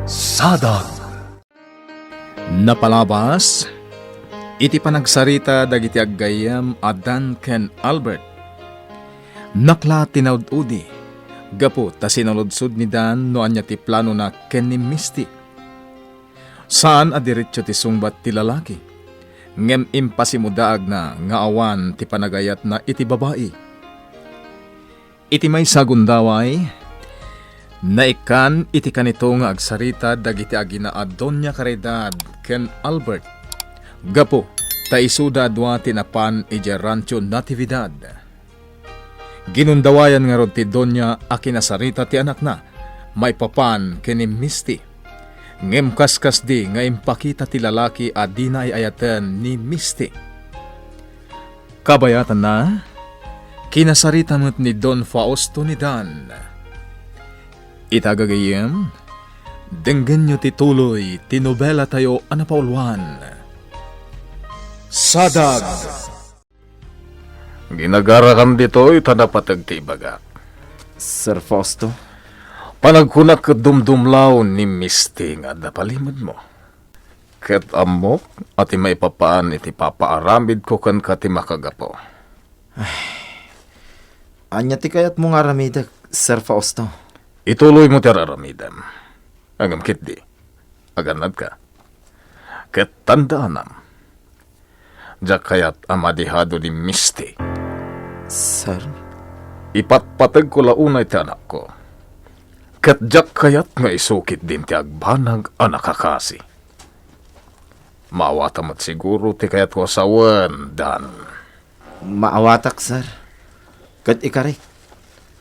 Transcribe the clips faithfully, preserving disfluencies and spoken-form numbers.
Sadag. Napalabas iti panagsarita dagiti aggayyem a Dan ken Albert, nakla ti naud-udi gapu ta sinaludsod ni Dan no ania ti planona ken ni Misty. Saan a diretso ti sungbat ti lalaki, ngem impasimudaagna nga awan ti panagayatna iti babai. Iti maysa a gundaway, naikkan iti kanito nga agsarita dagiti agina a Doña Caridad ken Albert, gapu ta isuda a dua ti napan idiay Rancho Natividad. Ginundawayan ngarud ti doña a kinasarita ti anakna maipapan ken ni Misty. Ngem kaskasdi nga impakita ti lalaki a dina ay-ayaten ni Misty. Kabayatanna, kinasarita met ni Don Fausto ni Dan. Ita gagayyem, denggenyo ti tuloy ti nobelatayo a napauluan. Sadag. Ginagarakan ditoy ta napateg ti ibagak. Sir Fausto? Panagkunak ket dumdumlaw ni Misty nga adda palimedmo. Ket ammok a ti maipapan iti papaaramidko kenka ti makagapu. Ania ti kayatmo nga aramidek, Sir Fausto? Ituloymo ti ar-aramidem. Ngem ketdi, agannadka. Ket tandaanam, diak kayat a madihado ni Misty. Sir? Ipatpategko la unay ti anakko. Ket diak kayat nga isu ketdin ti agbanag a nakakasi. Maawatam met siguro ti kayatko a sawen, Dan. Maawatak, sir. Ket ikarik,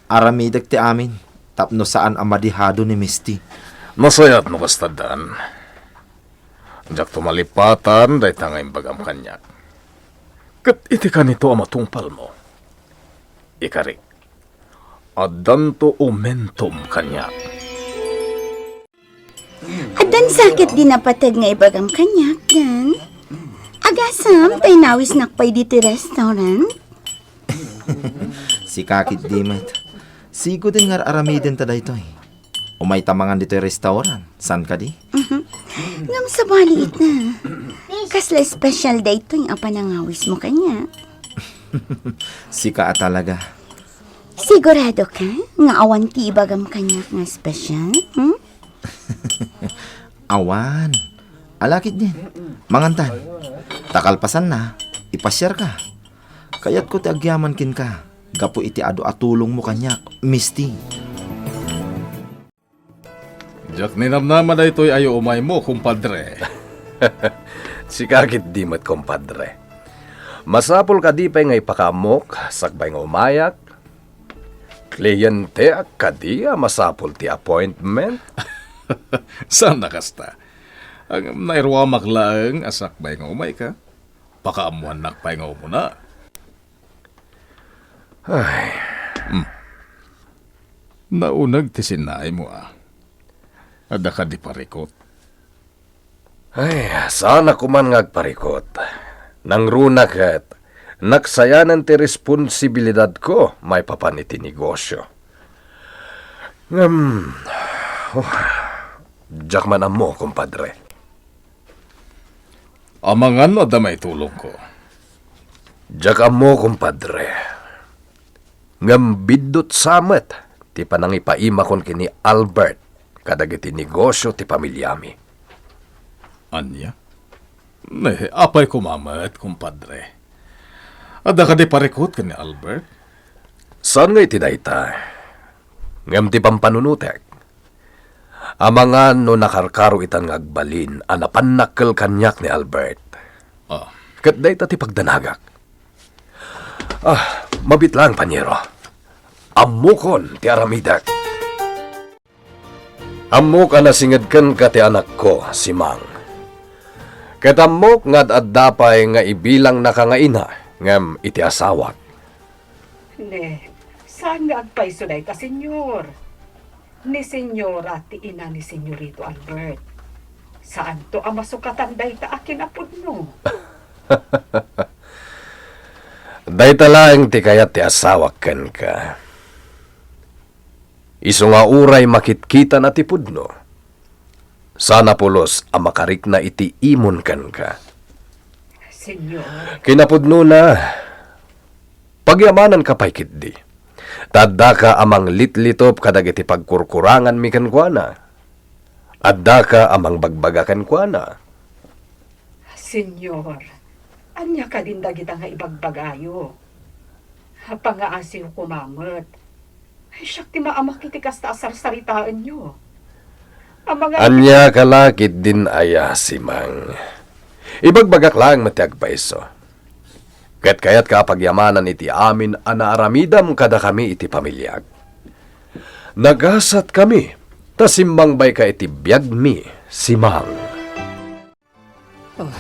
aramidek ti amin tapno saan a madihado ni Misty. Nasayaat no kasta, Dan. Diakto malipatan dayta nga imbagam kaniak. Ket iti kanito a matungpalmo, ikarik, addanto umentom kaniak. Addan sa ketdi napateg nga ibagam kaniak, Dan. Agasam ta inawisnak pay ditoy restaurant? Sika ketdi met. Sigoden nga ar-aramidenta daytoy. Umayta mangan ditoy restaurant. Saan kadi? Mhm. Ngem sabali ita. Kasla espesyal daytoy a panangawismo kaniak? Sika a talaga. Sigurado ka nga awan ti ibagam kaniak nga espesyal? Hmm? Awan. Ala ketdin. Mangantan. Ta kalpasanna, ipasiarka. Kayatko ti agyaman kenka gapu iti adu a tulongmo kaniak, Misty. Diak ninamnama daytoy a yuumaymo, kumpadre. Sika ketdi met, kumpadre. Masapul kadi pay nga ipakaammok sakbay nga umayak? Klienteak kadi a masapul ti appointment? Saan a kasta. Ngem nairuamak laeng a sakbay nga umayka, pakaammoannak pay nga umuna. Ay. Hmm. Nauneg ti sinnaaymo, a. Adda kadi parikut? Ay, saan a koman nga agparikut. Nangruna ket naksayanen ti responsibilidadko maipapan iti negosio. Ngem, oh, diak man ammo, kumpadre. Amangan no adda maitulongko. Diak ammo, kumpadre. Ngem biddut sa met ti panangipaimakon ken ni Albert kadagiti negosio ti pamiliami. Ania? Ne, apay koma met, kumpadre? Adda kadi parikut ken ni Albert? Saan nga iti dayta. Ngem ti pampanunotek, amangan no nakarkaro itan nga agbalin a napannakkel kaniak ni Albert. Ah. Ket dayta ti pagdanagak. Ah, mabiit laeng, panyero. Ammokon ti aramidek. Ammok a nasinged kenka ti anakko, si Mang. Ket ammok nga ad-adda pay nga ibilangnaka nga ina, ngem iti asawak. Ne, saan nga agpayso dayta, Senyor? Ni Senyora ti ina ni Senyorito Albert. Saanto a masukatan dayta a kinapudno. Dayta laeng ti kayat ti asawak kenka. Isu nga uray makitkitana ti pudno, Sana pulos a makarikna iti imon kenka. Señor. Kinapudnona, pagyamananka pay ketdi. Ta addaka a manglitlitop kadagiti pagkurkuranganmi kenkuana. Addaka a mangbagbaga kenkuana. Señor, ania kadin dagita nga ibagbagayo? Pangaasiyo koma met. Ay, siak ti maamak iti kasta a sarsaritaenyo. Amangan Ania ka la ketdin aya, Simang? Ibagbagak laeng met ti agpayso. Ket kayatka a pagyamanan iti amin a naaramidam kadakami iti pamiliak. Nagasatkami, ta simmangbayka iti biagmi, Simang. Oh,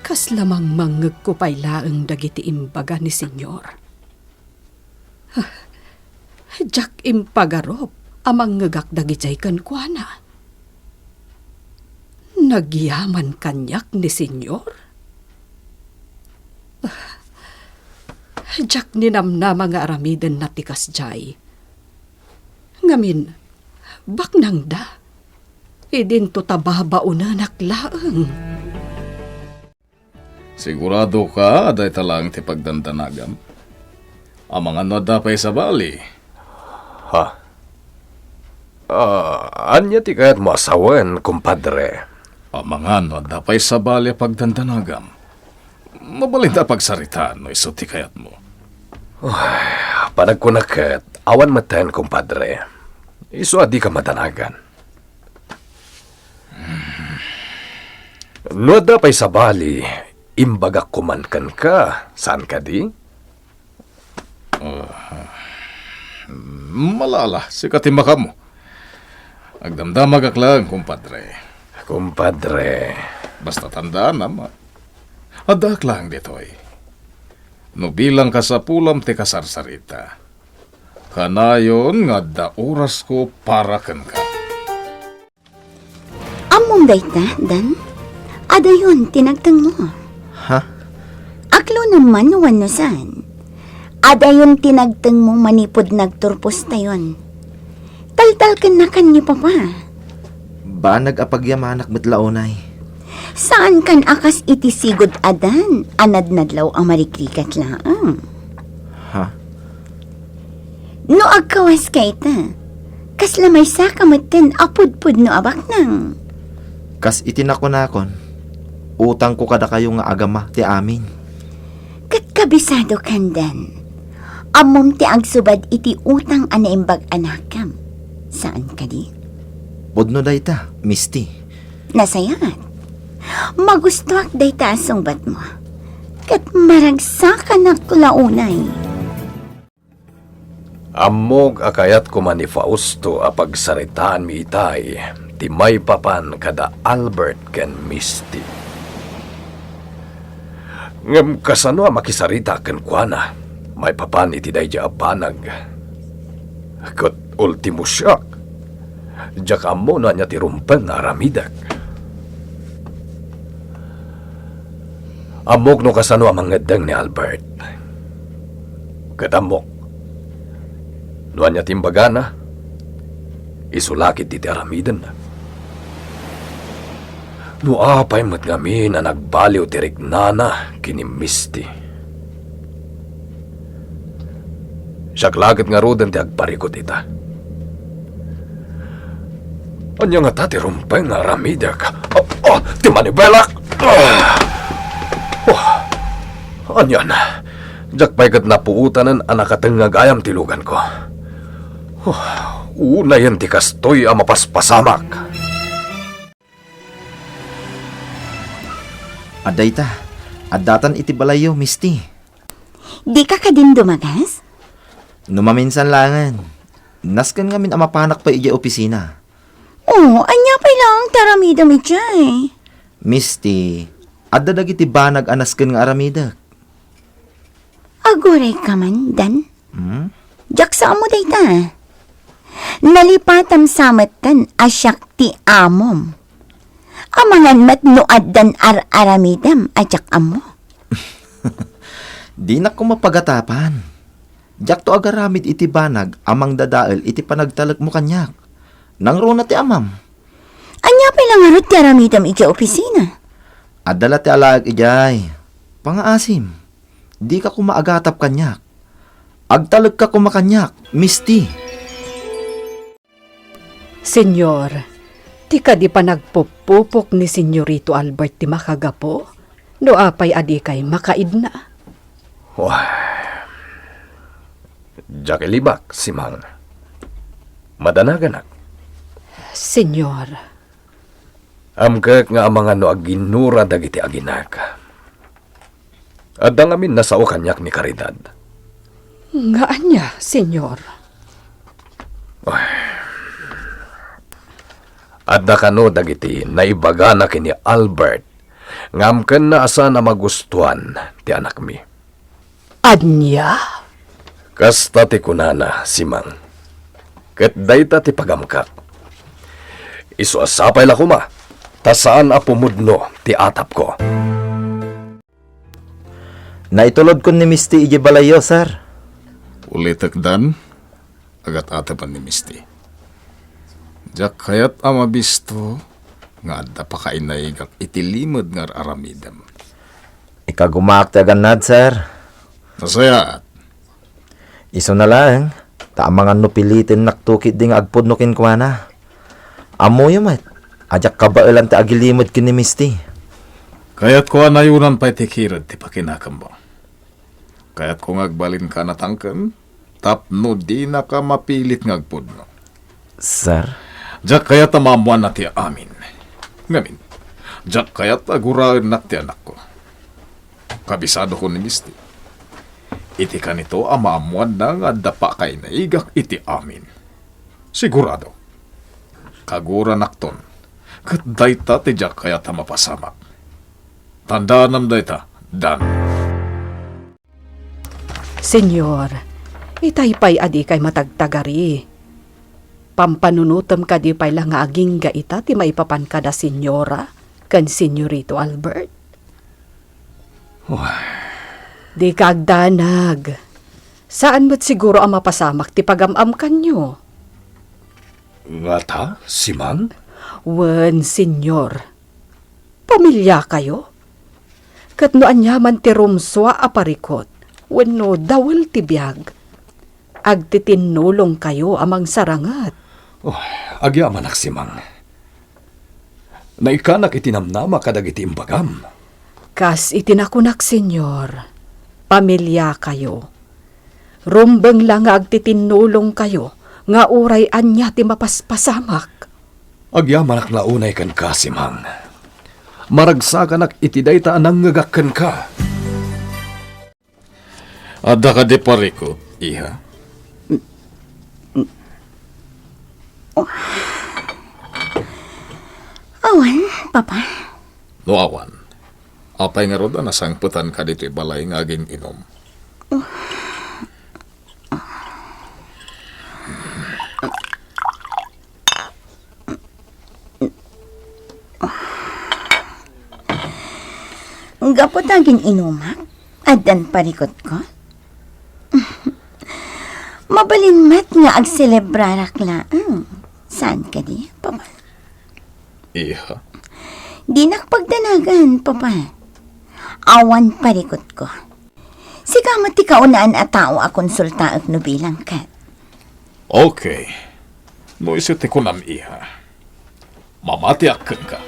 kasla mangmangngegko pay laeng dagiti imbaga ni Señor. Ah, diak impagarup a mangngegak dagijay kenkuana. Nagyaman kaniak ni Señor? Ah, diak ninamnama nga aramidenna ti kasjay. Ngamin, baknangda. Idinto ta babaonenak laeng. Sigurado ka a dayta laeng ti pagdandanagam? Amangan no adda pay sabali. Ha? Ah, ania ti kayatmo a sawen, kumpadre? Amangan no adda pay sabali a pagdandanagam. Mabalin ta pagsaritaan no isu ti kayatmo. Ay, panagkuna ket, awan metten, kumpadre. Isu a dika madanagan. No adda pay sabali, imbagak koman kenka, saan kadi? Ah, malala, sika ti makaammo. Agdamdamagak laeng, kumpadre. Kumpadre. Basta tandaanam, addaak laeng ditoy. No bilang kasapulam ti kasarsarita, kanayon nga adda orasko para kenka. Ammom dayta, Dan? Adayon ti nagtengmo. Ha? Aklonam man wenno saan. Adayon ti nagtengmo manipud nagturpostayon. Taltalkennakan ni Papa. Banag a pagyamanak met la unay. Saankan a kas iti sigud a Dan a nadnadlaw a marikrigat laeng. Ha? No agkawaska ita, kasla maysaka metten a pudpudno a baknang. Kas iti nakunakon, utangko kadakayo nga agama ti amin. Ket kabisadokan, Dan. Ammom ti agsubad iti utang a naimbag a nakam. Saan kadi? Pudno dayta, Misty. Nasayaat. Magustuak dayta a sungbatmo. Ket maragsakanak la unay. Ammok a kayat koma ni Fausto a pagsaritaanmi itay ti maipapan kada Albert ken Misty. Ngem kasano a makisarita kenkuana maipapan iti daydiay a banag? Ket ultimo siak. Diak ammo no ania ti rumbeng nga aramidek. Ammok no kasano a mangeddeng ni Albert. Ket ammok no ania ti imbagana, isu la ketdi ti aramidenna. No apay met ngamin a nagbaliw ti riknana ken ni Misty. Siak la ket ngaruden ti agparikut ita. Ania ngata ti rumbeng nga aramidek? Ah, ah, ti manibelak! Ah! Oh, anian? Diak pay ket napuotanen a nakateng nga gayam ti luganko. Oh, unayen ti kastoy a mapaspasamak. Adda ita. Addatan iti balayyo, Misty. Dika kadin dumagas? No maminsan laengen. Nasken ngamin a mapanak pay idiay opisina. Oh, ania pay laeng ti aramidem idiay? Misty, adda dagiti banag a nasken nga aramidek. Aguray ka man, Dan? Hmm? Diak sa ammo dayta. Nalipatam sa metten a siak ti amom. Amangan met no addan ar-aramidem a diak ammo. Dinak koma pagatapan. Diakto agaramid iti banag a mangdadael iti panagtalekmo kaniak. Nangruna ti amam. Apay la ngarud ti aramidem idiay opisina? Adda la ti alaek idiay. Pangaasim, dika koma agatap kaniak. Agtalekka koma kaniak, Misty. Señor, ti kadi panagpupupok ni Señorito Albert ti makagapu, no apay a dikay makaidna? Wah. Diak ilibak, Simang. Madanaganak. Señor. Amkek nga amangan no aginnura dagiti aginak. Adda ngamin a sao kaniak ni Caridad. Nga ania, Señor? Ay. Adda kano dagiti naibagana ken ni Albert, ngem kenna a saan a magustuan ti anakmi. Ania? Kasta ti kunana, Simang. Ket dayta ti pagamkak. Isu a sapay la koma, ta saan a pumudno ti atapko. Naitulodkon ni Misty idiay balayyo, sir. Ulitek, Dan. Agat-atepan ni Misty. Diak kayat a mabisto nga adda pakainaigak iti limed nga ar-aramidem. Ikagumaak ti agannad, sir. Nasayaat. Isuna laeng, ta amangan no pilitennakto ketdi nga agpudno kenkuana. Ammoyo met, a diak kabaelan ti agilimed ken ni Misty. Kayatko a nayonan pay ti kired ti pakinakemmo. Kayatko nga agbalinka a natangken tapno dinaka mapilit nga agpudno. Sir? Diak kayat a maammoanna ti amin. Ngamin, diak kayat a guraennak ti anakko. Kabisadokon ni Misty. Iti kanito a maammoanna nga adda pakainaigak iti amin. Sigurado. Kaguranakton. Ket dayta ti diak kayat a mapasamak. Tandaanam dayta, Dan. Señor, itay pay a dikay matagtagari. Pampanunotem kadi pay la nga agingga ita ti maipapan kada Señora ken Señorito Albert? Wah. Dika agdanag. Saan met siguro a mapasamak ti pagam-amkanyo. Ngata, Simang? Wen, Señor. Pamiliakayo? Ket no aniaman ti rumsua a parikut wenno dawel ti biag, agtitinnulongkayo a mangsaranget. Oh, agyamanak, Simang. Naikkanak iti namnama kadagiti imbagam. Kas iti nakunak, Señor, pamiliakayo. Rumbeng la nga agtitinnulongkayo nga uray ania ti mapaspasamak. Agyamanak la unay kenka, Simang. Maragsakanak iti dayta a nangngegak kenka. Adda kadi parikut, iha? Awan, Papa. No awan, apay ngarud a nasangpetanka ditoy balay nga agin-inum? Gapu ta agin-inumak, addan parikutko. Mabalin met nga agselebrarak laeng. Saan kadi, Papa? Iha? Dinak pagdanagan, Papa. Awan parikutko. Sika met ti kaunaan a tao a konsultaek no bilang ket. Okay. No isu ti kunam, iha. Mamatiak kenka.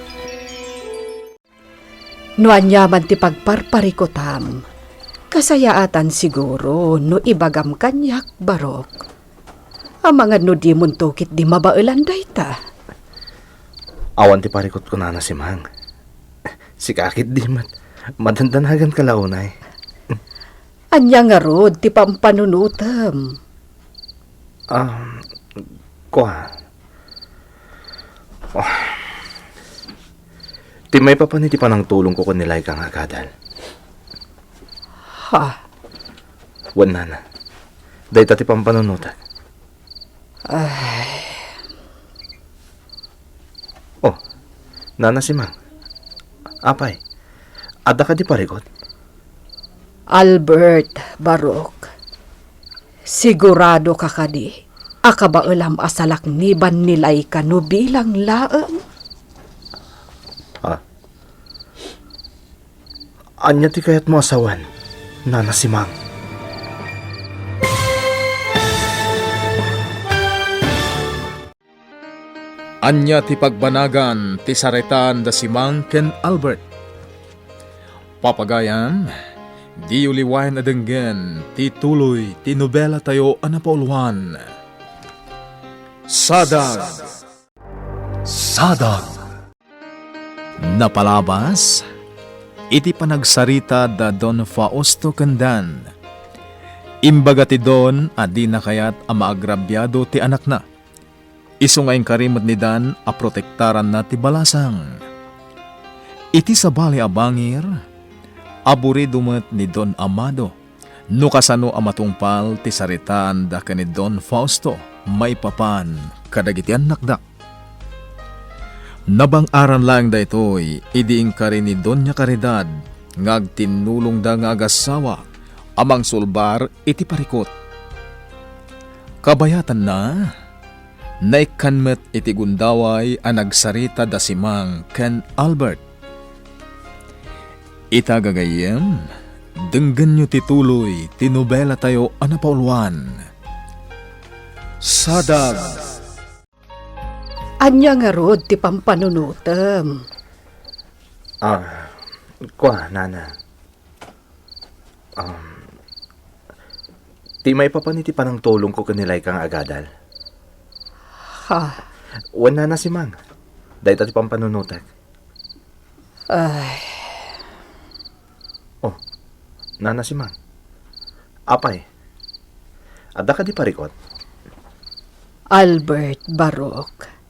No aniaman ti pagparparikutam, kasayaatan siguro no ibagam kaniak, Barok. Amangan no dimonto ketdi mabaelan dayta. Awan ti parikutko, Nana Simang. Sika ketdi met, madandanaganka la unay. Ania ngarud ti pampanunotem? Ah, kua. Oh. Ti maipapan iti panangtulongko ken ni Laika nga agadal. Ha? Wen, Nana. Dayta ti pampanunotek. Ay. Oh, Nana Simang. Apay, adda kadi parikut? Albert, Barok, sigurado ka kadi a kabaelam a salakniban ni Laika no bilang laeng? Ania ti kayatmo a sawen, Nana Simang? Ania ti pagbanagan ti saritaan da Simang ken Albert? Papagayam, diyo liwayan a denggen ti tuloy ti nobelatayo a napauluan. Sadag! Sadag! Napalabas iti panagsarita da Don Fausto ken Dan. Imbaga ti Don a dina kayat a maagrabiado ti anakna. Isu nga inkari met ni Dan a protektaranna ti balasang. Iti sabali a bangir, aburido met ni Don Amado no kasano a matungpal ti saritaanda ken ni Don Fausto maipapan kadagiti annakda. Nabang-aran laeng daytoy idi inkari ni Doña Caridad nga agtinnulongda nga agassawa a mangsulbar iti parikut. Kabayatanna, naikkan met iti gundaway a nagsarita da Simang ken Albert. Ita, gagayyem, denggenyo ti tuloy ti nobelatayo a napauluan. Sadag! Ania ngarud ti pampanunotem? Ah, kua, Nana. Um, ti maipapan iti panangtulongko ken ni Laika nga agadal. Ha? Wen, Nana Simang. Dayta ti pampanunotek. Ay. Oh, Nana Simang. Apay, adda kadi parikut? Albert, Barok,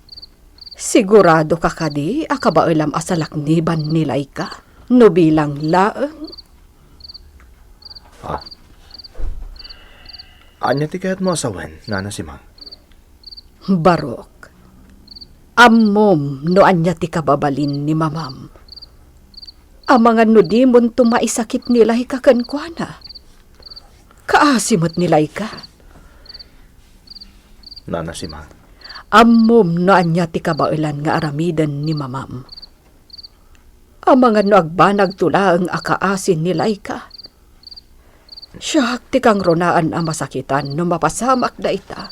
sigurado ka kadi a kabaelam a salakniban ni Laika no bilang laeng? Ah. Ania ti kayatmo a sawen, Nana Simang? Barok, ammom no ania ti kababalin ni mamam. Amangan no dimonto maisakit ni Laika kenkuana. Kaasi met ni Laika. Nana Simang. Ammom no ania ti kabaelan nga aramiden ni mamam. Amangan no agbanagto laeng a kaasi ni Laika. Siak ti kangrunaan a masakitan no mapasamak dayta.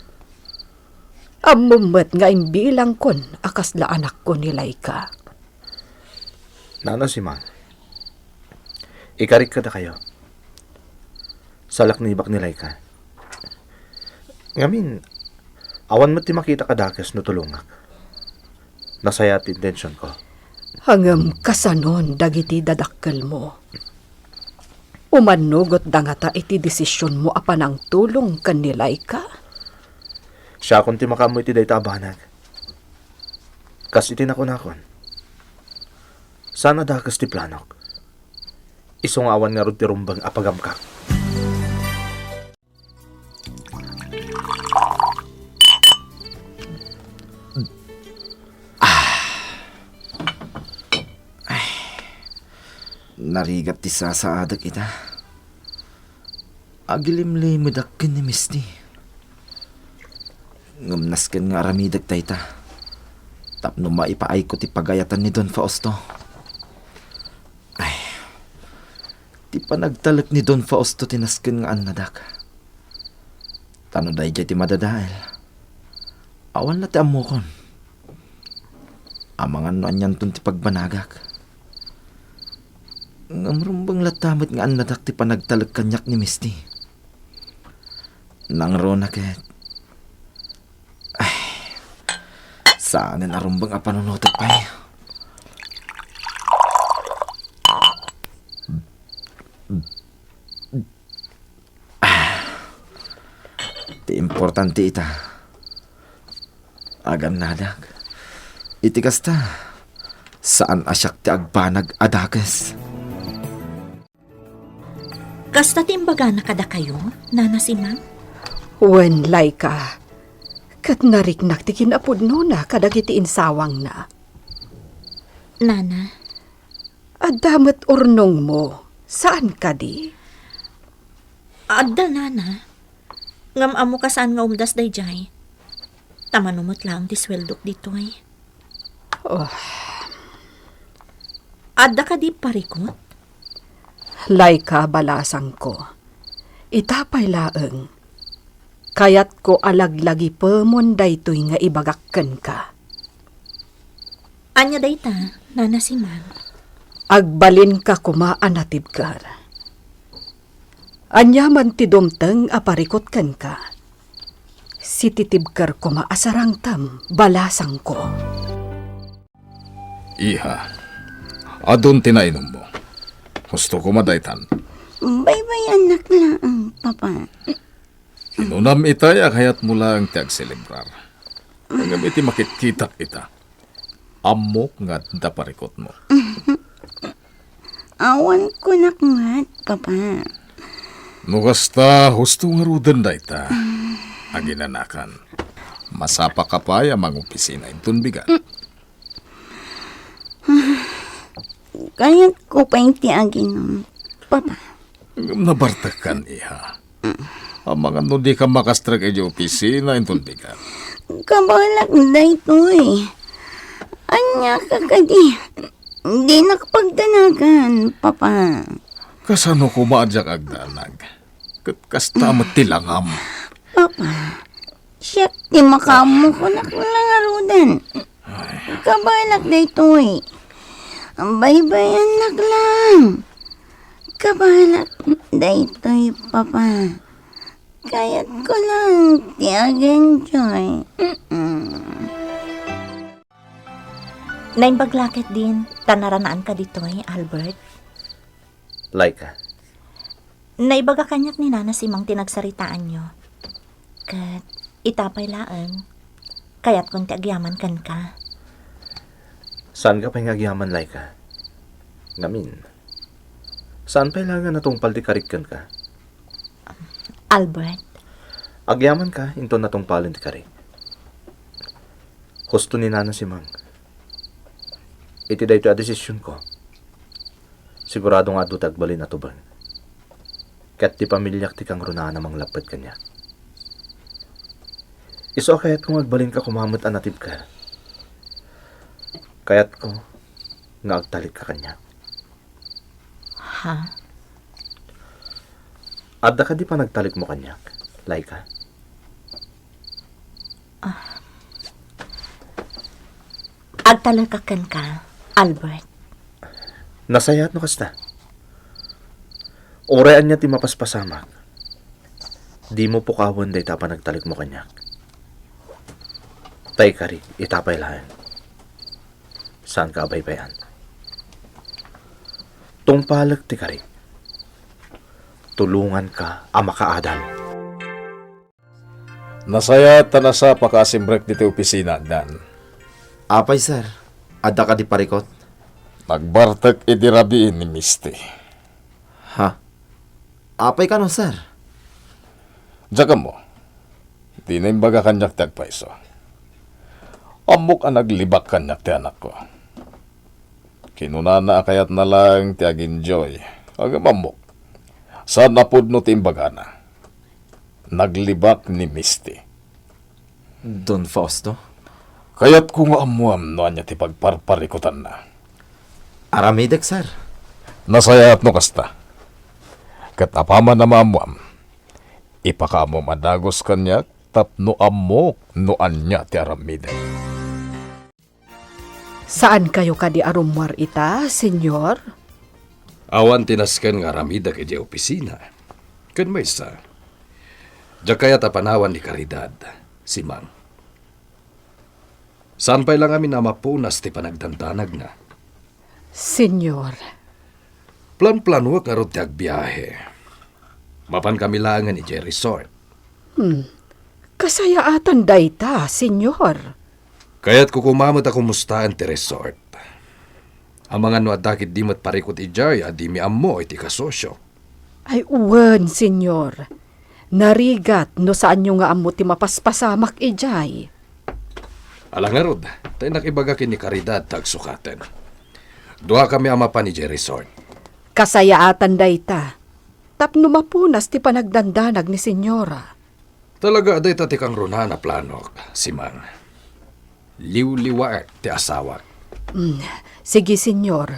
Ammom met nga imbilangkon a kasla anakko ni Laika. Nana Simang, ikarik kadakayo. Salaknibak ni Laika. Ngamin, awan met ti makitak a dakes no tulongak. Nasayaat ti intensionko. Ngem kasanon dagiti dadakkelmo? Umannogotda ngata iti desisionmo a panangtulong ken ni Laika? Siakon ti makaammo iti dayta a banag. Kas iti nakunakon, saan a dakes ti planok. Isu nga awan ngarud ti rumbeng a pagamkak. Ah. Ay. Narigat ti sasaadek ita. Agilimlimedak ken ni Misty. Ngem nasken nga aramidek dayta tapno maipaayko ti pagayatan ni Don Fausto. Ay, ti panagtalek ni Don Fausto ti nasken nga annadak. Ta no daydiay ti madadael, awan la ti ammokon. Amangan no anianton ti pagbanagak. Ngem rumbeng latta met nga annadak ti panagtalek kaniak ni Misty. Nangruna ket, ay, saanen a rumbeng a panunotek pay. Ah, ti importante ita, agannadak. Iti kasta, saan a siak ti agbanag a dakes. Kasta ti imbagana kadakayo, Nana Simang? Wen, Laika, ket nariknak ti kinapudnona kadagiti insawangna. Nana. Adda met urnongmo, saan kadi? Adda, Nana. Ngem ammok a saan nga umdas daydiay. Ta mano met laeng ti sueldok ditoy. Oh. Adda kadi parikut? Laika, balasangko, ita pay laeng, kayatko a laglagipemon daytoy nga ibagak kenka. Ania dayta, Nana Simang? Agbalinka koma a natibker. Aniaman ti dumteng a parikut kenka, sititibker koma a sarangtem, balasangko. Iha, adun ti nainummo. Husto koma daytan. Baybayannak laeng, Papa. Kinunam itay a kayatmo laeng ti agselebrar. Ngem iti makitkitak ita, ammok nga adda parikutmo. Awan kunak met, Papa. No kasta, husto ngaruden dayta. Aginanakan. Masapaka pay a mangopisina inton bigat. Kayatko pay ti aginum, Papa. Ngem nabartekkan, iha. Amangan no dika makastrek idiay opisina inton bigat. Kabaelak daytoy. Ania ka kadi? Dinak pagdanagan, Papa. Kasano koma a diak agdanag? Ket kasta met ti langam. Papa, siak ti makaammo kunak la ngaruden. Kabaelak daytoy. Baybayannak lang. Kabaelak daytoy, Papa. Kayatko lang ti ag-enjoy. Mm-mm. Naimbag la ketdin ta naranaanka ditoy, Albert? Laika. Naibaga kaniak ni Nana Simang ti nagsaritaanyo. Ket ita pay laeng, kayatkon ti agyaman kenka. Saanka pay nga agyaman, Laika. Ngamin, saan pay laeng a natungpal ti karik kenka? Albert. Agyamanka inton natungpalen ti karik. Husto ni Nana Simang. Iti daytoy a desisionko, sigurado nga adu ti agbalin a tubeng. Ket ti pamiliak ti kangrunaan a manglapped kaniak. Isu a kayatko nga agbalinka koma met a natibker. Kayatko nga agtalikka kaniak. Ha? Adda kadi panagtalikmo kaniak, Laika? Ah. Agtalekak kenka, Albert. Nasayaat no kasta. Uray ania ti mapaspasamak, dimo pukawen dayta a panagtalikmo kaniak. Ta ikarik, ita pay laeng. Saanka a baybay-an. Tungpalek ti karik. Tulonganka a makaadal. Nasayaat ta nasapaka a simrek ditoy opisina, Dan. Apay, sir? Adda kadi parikut? Nagbartek idi rabii ni Misty. Ha? Apay kano, sir? Diak ammo. Dina imbaga kaniak ti agpayso. Ammok a naglibak kaniak ti anakko. Kinunana a kayatna laeng ti ag-enjoy. Ngem ammok, saan a pudno ti imbagana. Naglibak ni Misty. Don Fausto? Kayatko nga ammoam no ania ti pagparparikutanna. Aramidek, sir. Nasayaat no kasta. Ket apaman a maammoam, ipakaammom a dagus kaniak tapno ammok no ania ti aramidek. Saankayo kadi a rummuar ita, Señor? Awan ti nasken nga aramidek idiay opisina. Ken maysa, diak kayat a panawan ni Caridad, Simang. Saan pay la ngamin a mapunas ti panagdandanagna. Señor. Planplanoek ngarud ti agbiahe. Mapankami laengen idiay resort. Hmm. Kasayaatan dayta, Señor. Kayatko koma met a kumustaen ti resort. Amangan no adda ketdi met parikut idiay a dimi ammo iti kasosio. Ay, wen, Señor. Narigat no saanyo nga ammo ti mapaspasamak idiay. Ala ngarud, ta innak ibaga ken ni Caridad ta agsukaten. Duakami a mapan idiay resort. Kasayaatan dayta, tapno mapunas ti panagdandanag ni Señora. Talaga a dayta ti kangrunaan a planok, Simang. Liwliwaek ti asawak. Mm, sige, Señor.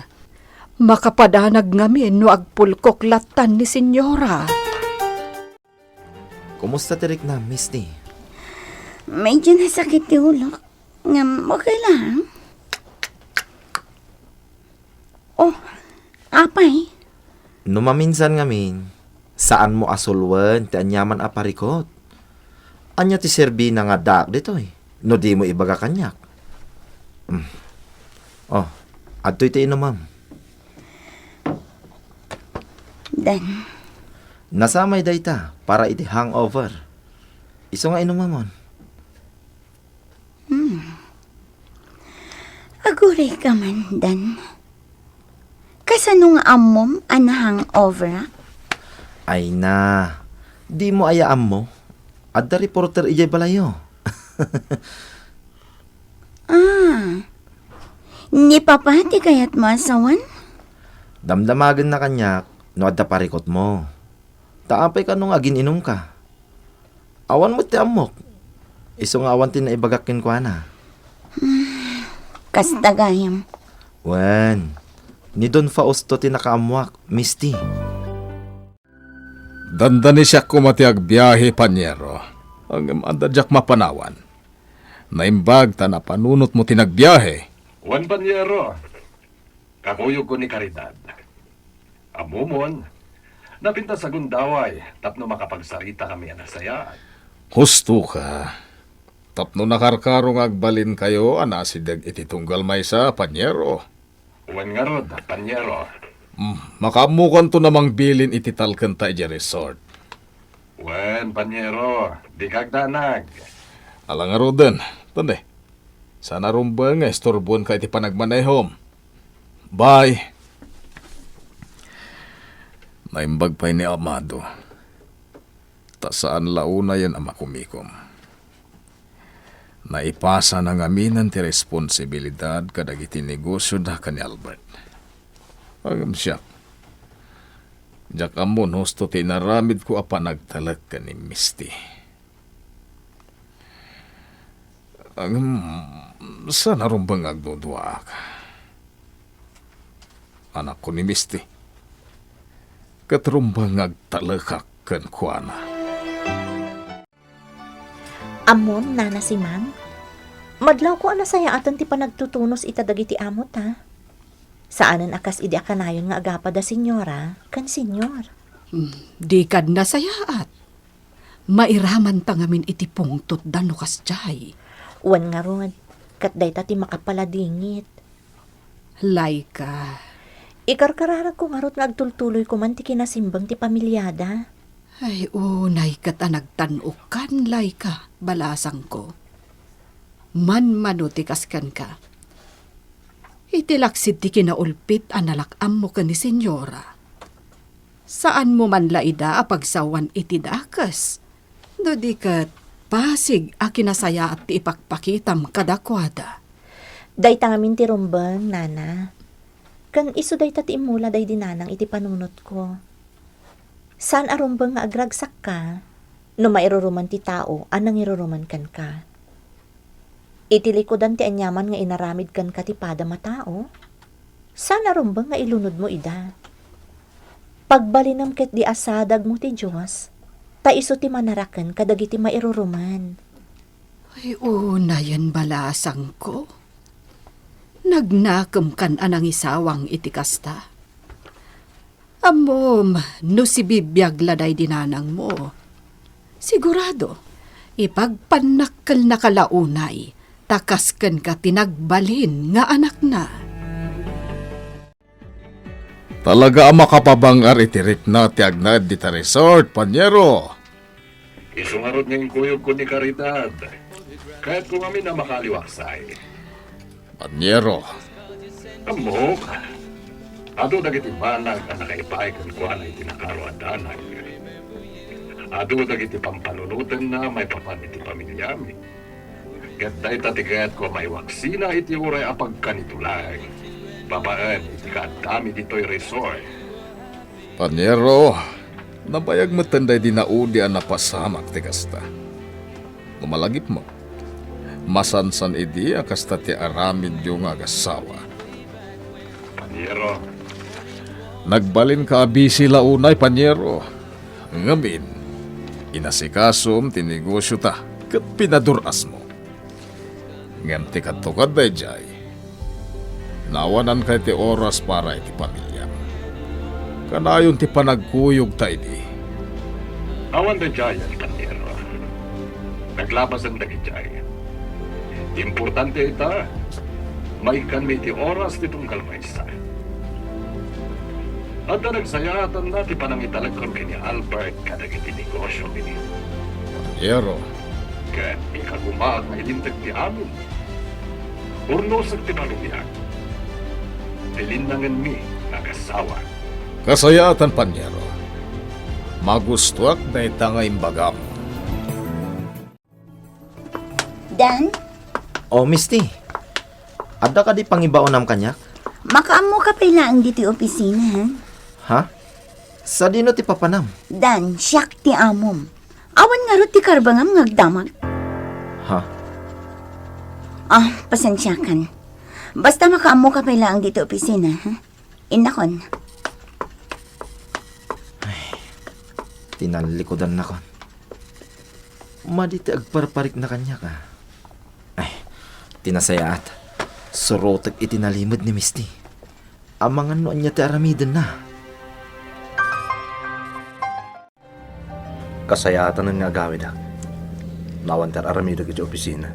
Makapadanag ngamin no agpulkok lattan ni Senyora. Kumusta ti riknam, Misty? Medyo nasakit ti ulok. Ngem, okay lang. Oh, apay? No maminsan ngamin, saanmo a sulwen ti aniaman a parikut. Ania ti serbina nga addaak ditoy, no dimo ibaga kaniak? Mm. Oh, adtoy ti inumem. Dan. Nasamay dayta para iti hangover. Isu nga inumemon. Hmm. Agurayka man, Dan. Kasano nga ammom a na-hangover? Ay na, dimo aya ammo? Adda reporter idiay balayyo. Ah, ni Papa ti kayatmo a sawen? Damdamagenna kaniak no adda parikutmo. Ta apay kano nga agin-inumka? Awan met ti ammok. Isu nga awan ti naibagak kenkuana. Kasta gayam. Wen, ni Don Fausto ti nakaammoak, Misty. Dandanisiak koma ti agbiahe, Paniero. Ngem adda diak mapanawan. Naimbag ta napanunotmo ti nagbiahe. Wen, Paniero. Kakuyogko ni Caridad. Ammomon, napintas a gundaway tapno makapagsaritakami a nasayaat. Husto ka. Tapno nakarkaro nga agbalinkayo a nasideg iti tunggal maysa, Paniero. Wen ngarud, Paniero. Mm, makaammokanto a mangbilin iti talkenta idiay resort. Wen, Paniero, dika agdanag. Ala ngaruden, tende. Saan a rumbeng nga isturboenka iti panagmanehom. Bye. Naimbag pay ni Amado. Ta saan la unayen a makumikom. Naipasana ngaminen ti responsibilidad kadagiti negosioda ken ni Albert. Ngem siak, diak ammo no husto ti inaramidko a panagtalek ken ni Misty. Ngem, saan a rumbeng nga agduduaak. Anakko ni Misty. Ket rumbeng nga agtalekak kenkuana. Ammom, Nana Simang, madlawko a nasayaaten ti panagtutunos ita dagiti amota. Saanen a kas idi a kanayon nga agapa da senyora ken senyor. Hmm, dikad nasayaat. Mairamanta ngamin iti pungtotda no kasdiay. Wen ngarud, ket dayta ti makapaladingit. Laika. Ikarkararagko ngarud nga agtultuloyko man ti kinasimbeng ti pamiliada. Ay, unay ket a nagtan-okkan, Laika, balasangko. Manmano ti kas kenka. Iti laksid ti kinaulpit a nalak-ammo ken ni Senyora. Saanmo man la ida a pagsawan iti dakes. No di ket, pasig a kinasayaat ti ipakpakitam kadakuada. Dayta ngamin ti rumbeng, Nana. Ken isu dayta ti immula daydi nanang iti panunotko. Saan a rumbeng nga agragsakka no mairuruman ti tao a nangiruruman kenka. Iti likudan ti aniaman nga inaramid kenka ti padam a tao, saan a rumbeng nga ilunodmo ida. Pagbalinem ketdi a sadagmo ti Dios, ta isu ti manaraken kadagiti mairuruman. Ay, unayen balasangko. Nagnakemkan a nangisawang iti kasta. Ammom, no sibibiag la daydi nanangmo, sigurado, ipagpannakkelnaka la unay, ta kas kenka ti nagbalin nga anakna. Talaga a makapabang-ar iti rikna ti agnaed dita resort, Paniero. Isu ngarud nga inkuyogko ni Caridad. Kayatko ngamin a makaaliwaksay. Paniero. Ammok, adu dagiti banag a nakaipaay kenkuana iti nakaro a danag. Adu dagiti pampanunotenna maipapan iti pamiliami. Ket dayta ti kayatko a maiwaksina iti uray a pagkanitulag babaen iti kaaddami ditoy resort. Paniero, nabayag metten daydi naudi a napasamak ti kasta. No malagipmo, masansan idi a kasta ti aramidyo nga agassawa. Paniero, Nagbalinka a bisi la unay, panyero. Ngamin, inasikasom ti negosiota ket pinadur-asmo. Ngem ti kadto kad daydiay, naawananka iti oras para iti pamiliam. Kanayon ti panagkuyogta idi. Awan daydiay, panyero. Naglabasan dagiti ay. Importante ita, maikkanmi iti oras ti tunggal maysa. Adda nagsayaatanna ti panangitalekon ken ni Albert kadagiti negosiomi. Panyero. Ket ikagumaak nga ilinteg ti amin. Urnosek ti pamiliak. Ti linnangenmi nga agasawa. Kasayaatan, panyero. Magustoak dayta nga imbagam. Dan? O, Misty. Adda kadi pangibaonam kaniak? Makaammoka pay laeng ditoy opisina, ha? Ha? Sadino ti papanam? Dan, siak ti amom. Awan ngarud ti karbengam nga agdamag. Ha? Ah, pasensiakan. Basta makaammoka pay laeng ditoy opisina, ha? Innakon. Tinallikudannakon. Madi ti agparparikna kaniak, a. Ay, ti nasayaat. Surotek iti nalimed ni Misty. Amangan no ania ti aramidenna. Kasayaatanen nga agawidak. Naawan ti ar-aramidek iti opisina.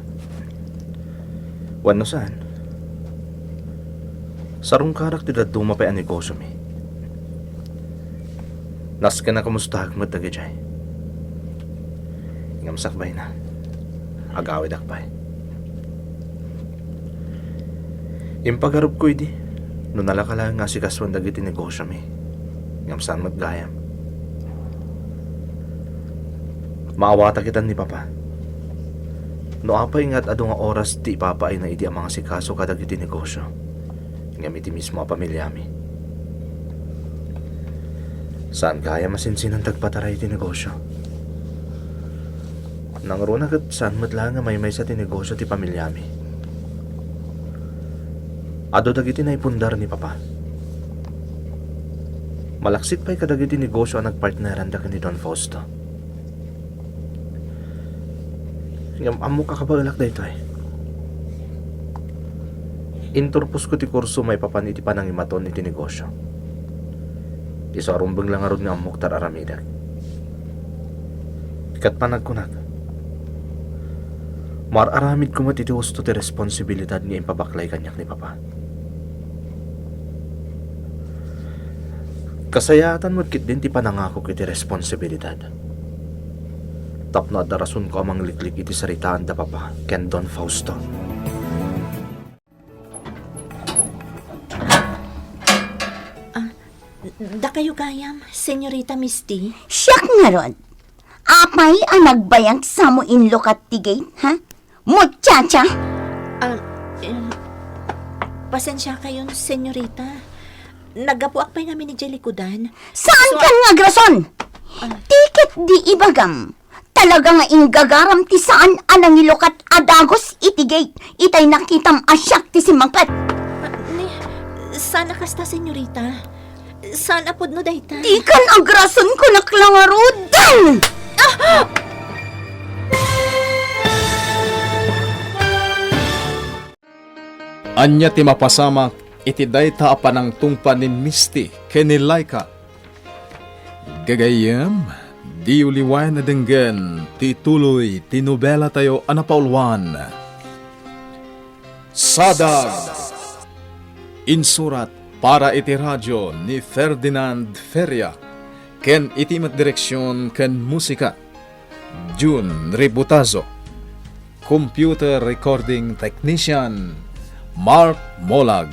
Wenno saan, sarungkadak ti dadduma pay a negosiomi. Nasken a kamustaak met dagidiay. Ngem sakbayna, agawidak pay. Impagarupko idi no nalaka laeng nga asikasuen dagiti negosiomi. Ngem saan met gayam. Maawatak itan ni Papa. No apay nga ad-adu nga oras ti ipapaayna idi a mangasikaso kadagiti negosio, ngem iti mismo a pamiliami. Saan gayam a sinsinan ti agpataray iti negosio. Nangruna ket saan met laeng nga maymaysa ti negosio ti pamiliami. Adu dagiti naipundar ni Papa. Malaksid pay kadagiti negosio a nagpartneranda ken ni Don Fausto. Ngem ammok a kabaelak daytoy. Inturposko ti kurso maipapan iti panangimaton iti negosio. Isu a rumbeng la ngarud nga ammok ti ar-aramidek. Ket panagkunak, mar-aramidko met iti husto ti responsibilidad nga impabaklay kaniak ni Papa. Kasayaatan met ketdin ti panangakok iti responsibilidad. Tapno adda rasonko a mangliklik iti saritaanda Papa ken Don Fausto. Ah, dakayo gayam, Senyorita Misty? Siak ngarud. Apay a nagbayag sa mo inlukat ti gate, ha? Muchacha! Ah, em, pasensiakayon, senyorita. Naggapuak pay ngamin idiay likudan. Saan kan nga agrason? Ah. Ti ket di ibagam. Talaga nga inggagaram ti saan a nangilukat a dagus iti gate itay nakitam a siak ti simmangpet. Ah, ni, saan a kasta, senyorita. Saan a pudno dayta? Dikan agrason, kunak la ngaruden! Ania ti mapasamak iti dayta a panangtungpa ni Misty ken ni Laika? Gagayyem, diyo liwayan a denggen ti tuloy ti nobelatayo a napauluan, Sadag. Insurat para iti radio ni Ferdinand Feria ken iti met direksion ken musika, Jun Ributazo. Computer recording technician, Mark Molag.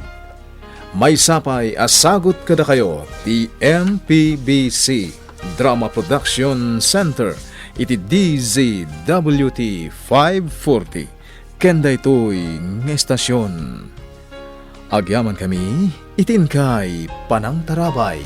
Maysa pay a sagut kadakayo ti M P B C Drama Production Center iti D Z W T five forty. Ken daytoy nga estasion, agyamankami iti inkay panangtarabay.